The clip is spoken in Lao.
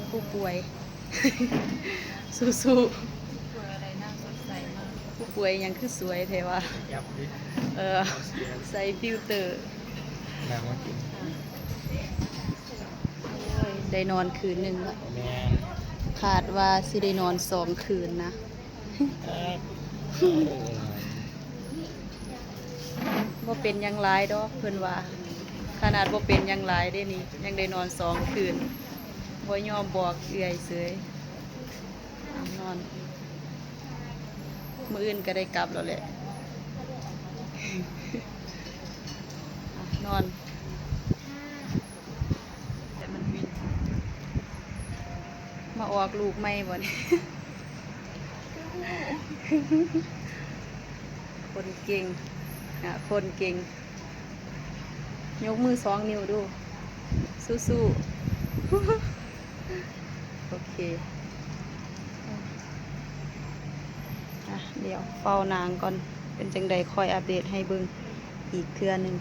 ຜູ້ປ່ວຍ ສູ້ໆ. ຜູ້ປ່ວຍນາງສົດໃສມາກ. ຜູ້ປ່ວຍຫຍັງຄືສວຍແທ້ວະ? ເອີ ໃສ່ຟິວເຕີ. ໂອ້ຍ ໄດ້ນອນຄືນໜຶ່ງລະ. ແມ່ນ. ຄາດວ່າຊິໄດ້ນອນສອງຄືນນະ. ບໍ່ເປັນຫຍັງຫຼາຍດອກ ເພິ່ນວ່າ. ຂະໜາດບໍ່ເປັນຫຍັງຫຼາຍເດ້ນີ້ ຍັງໄດ້ນອນສອງຄືນ. ບໍ່ຍອມບອກເອື້ອຍເສີຍ. ນອນ. ມື້ອື່ນກໍໄດ້ກັບແລ້ວແຫຼະ. ນອນ. ມາອອກລູກໃໝ່ບໍ່ນີ້? ຄົນເກັ່ງ ອາ ຄົນເກັ່ງ. ຍົກມືສອງນິ້ວດູ. ສູ້ໆ. ໂອເຄ. ອ່ະ ດຽວເຝົ້ານາງກ່ອນ ເປັນຈັ່ງໃດຄ່ອຍອັບເດດໃຫ້ເບິ່ງອີກເທື່ອໜຶ່ງ.